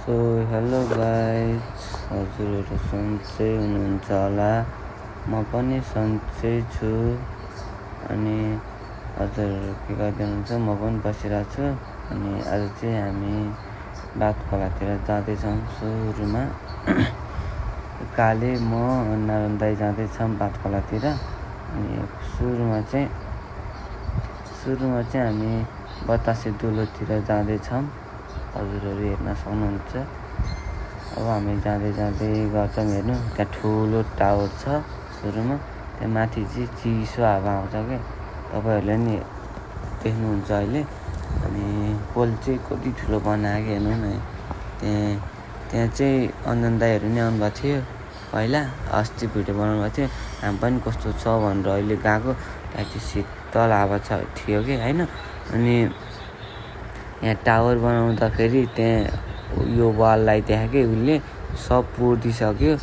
So hello guys, हजुरहरू सन्चै हुनुहुन्छ होला। म पनि सन्चै छु। अनि हजुरहरू के गर्दै हुनुहुन्छ? म पनि बसिरहेको छु। अनि आज चाहिँ हामी बात खोलातिर जाँदैछौँ। सुरुमा काले म नारायण दाइ जाँदैछौँ बात खोलातिर। अनि सुरुमा चाहिँ हामी बतासे दुलोतिर जाँदैछौँ। हजुरहरू हेर्न सक्नुहुन्छ। अब हामी जाँदै गर्छौँ। हेर्नु, त्यहाँ ठुलो टावर छ सुरुमा। त्यहाँ माथि चाहिँ चिसो हावा आउँछ क्या, तपाईँहरूले नि देख्नुहुन्छ अहिले। अनि पोल चाहिँ कति ठुलो बनायो हेर्नु न। त्यहाँ चाहिँ अन्जन दाइहरू नि आउनुभएको थियो पहिला, अस्ति भिडियो बनाउनु भएको थियो। हामी पनि कस्तो छ भनेर अहिले गएको। त्यहाँ चाहिँ शीतल हावा थियो कि होइन। अनि यहाँ टावर बनाउँदाखेरि त्यहाँ यो वाललाई त्यहाँ कि उसले सब पुरिदिइसक्यो।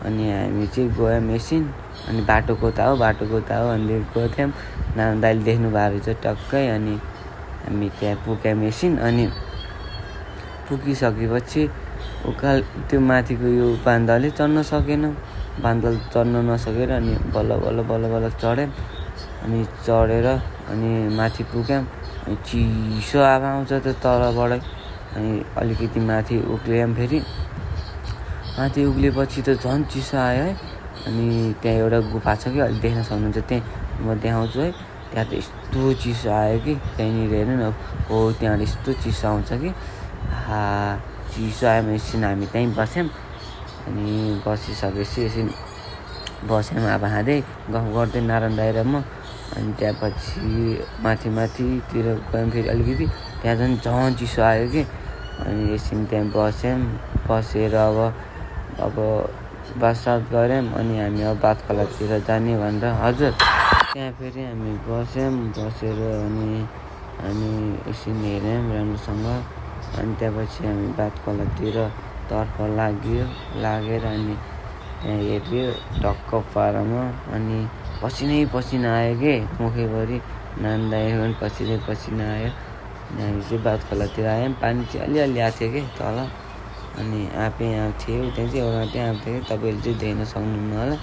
अनि हामी चाहिँ गयौँ एकछिन। अनि बाटो कता हो अनि गएको थियौँ। नारायण दाइले देख्नु भएको रहेछ टक्कै। अनि हामी त्यहाँ पुग्यौँ एकछिन। अनि पुगिसकेपछि उकाल त्यो माथिको यो बान्दरले चढ्न सकेन। बान्दर चढ्न नसकेर अनि बल्ल चढ्यौँ। अनि चढेर अनि माथि पुग्यौँ। अनि चिसो हावा आउँछ त्यो तलबाटै। अनि अलिकति माथि उक्लियौँ। फेरि माथि उक्लिएपछि त झन् चिसो आयो है। अनि त्यहाँ एउटा गुफा छ कि, अहिले देख्न सक्नुहुन्छ। त्यहाँ म देखाउँछु है। त्यहाँ त यस्तो चिसो आयो कि त्यहाँनिर हेर्नु न। हो, त्यहाँबाट यस्तो चिसो आउँछ कि चिसो आयो। एकछिन हामी त्यहीँ बस्यौँ। अनि बसिसकेपछि एकछिन बस्यौँ हावा खाँदै गफ गर्दै नारायण दाइ र म। अनि त्यहाँपछि माथितिर गयौँ फेरि अलिकति। त्यहाँ झन् चिसो आयो कि। अनि एकछिन त्यहाँ बसेर अब बातसात गऱ्यौँ। अनि हामी अब बात खोलातिर जाने भनेर। हजुर, त्यहाँ फेरि हामी बसेर अनि हामी एकछिन हेऱ्यौँ राम्रोसँग। अनि त्यहाँपछि हामी बात खोलातिर तर्फ लागेर अनि त्यहाँ हेऱ्यो टक्क पारामा। अनि पसिना आयो कि मुखैभरि। नारायण दाइको पनि पसिना आयो। अनि हामी चाहिँ बात खोलातिर आयौँ। पानी चाहिँ अलिअलि आएको थियो कि तल। अनि आँपै थियो। त्यहाँ चाहिँ एउटा त्यहाँ आएको थियो कि, तपाईँले चाहिँ देख्न सक्नुहुन्न होला।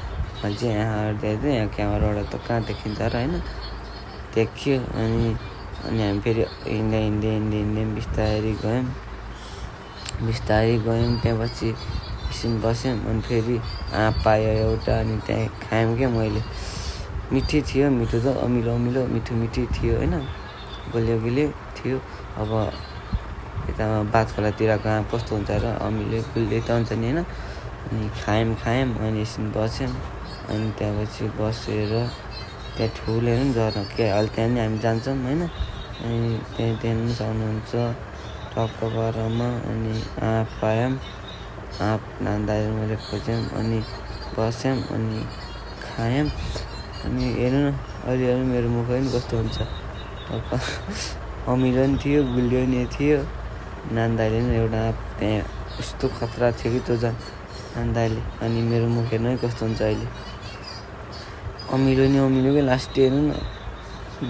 मैले चाहिँ यहाँ देख्दै, यहाँ क्यामेराबाट त कहाँ देखिन्छ र होइन, देखियो। अनि हामी फेरि हिँड्दै बिस्तारै गयौँ। त्यहाँपछि एकछिन बस्यौँ। अनि फेरि आँप पायो एउटा। अनि त्यहाँ खायौँ क्या मैले। मिठो थियो, मिठो त अमिलो मिठो थियो होइन, गुलियो थियो। अब यता बात खोलातिरको आँप कस्तो हुन्छ र, अमिलो गुलियो त हुन्छ नि होइन। अनि खायौँ। अनि एकछिन बस्यौँ। अनि त्यहाँपछि बसेर त्यहाँ ठुलो हेर्नु झर्ना के, अहिले त्यहाँ नि हामी जान्छौँ होइन। अनि त्यहाँ देख्नु सक्नुहुन्छ टक्क पारामा। अनि आँप पायौँ। आँप नारायण दाइ मैले खोज्यौँ। अनि बस्यौँ। अनि खायौँ। अनि हेर्नु न, अहिले मेरो मुख पनि कस्तो हुन्छ। टक्क अमिलो नि थियो, गुलियो नि थियो। नारायण दाइले नि एउटा आँप त्यहाँ यस्तो खतरा थियो कि त्यो झन् नारायण दाइले। अनि मेरो मुख हेर्नु है कस्तो हुन्छ अहिले। अमिलो कि लास्ट हेर्नु न,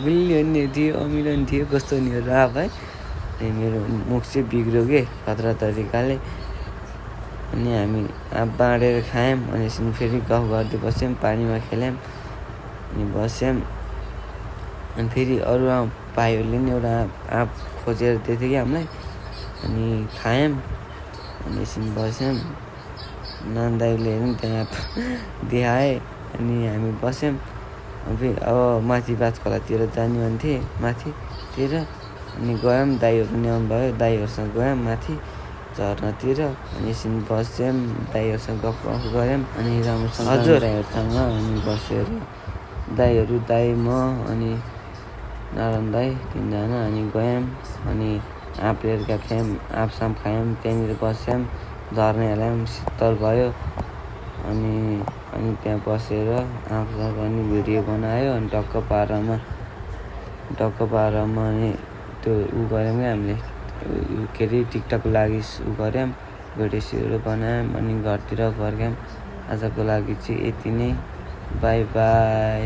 गुलियो नि थियो, अमिलो नि थियो, कस्तो नि हो आँप है। अनि मेरो मुख चाहिँ बिग्रियो कि खतरा तरिकाले। अनि हामी आँप बाँडेर खायौँ। अनि एकछिन फेरि गफ गर्दै बस्यौँ, पानीमा खेल्यौँ। अनि बस्यौँ। अनि फेरि अरू भाइहरूले नि एउटा आँप खोजेर दिएको थियो कि हामीलाई। अनि खायौँ। अनि एकछिन बस्यौँ। नारायण दाइले हेर्नु त्यहाँ आँप देखाए। अनि हामी बस्यौँ। अब माथि बात खोलातिर जाने भन्थे, माथितिर। अनि गयौँ, दाइहरू नि आउनुभयो। दाइहरूसँग गयौँ माथि झर्नातिर। अनि एकछिन बस्यौँ, दाइहरूसँग गफ गऱ्यौँ। अनि राम्रोसँग दाइहरूसँग अनि बसेर दाइ म अनि नारायण दाइ तिनजना अनि गयौँ। अनि आँप लिएर गएको थियौँ। आँपसाम खायौँ। त्यहाँनिर बस्यौँ, झर्ना हेर्यौँ, शीतल भयो। अनि त्यहाँ बसेर आँपसँग अनि भिडियो बनायो। अनि टक्क पारामा अनि त्यो गऱ्यौँ क्या हामीले, के अरे टिकटकको लागि गऱ्यौँ, भिडियोहरू बनायौँ। अनि घरतिर फर्क्यौँ। आजको लागि चाहिँ यति नै। By by.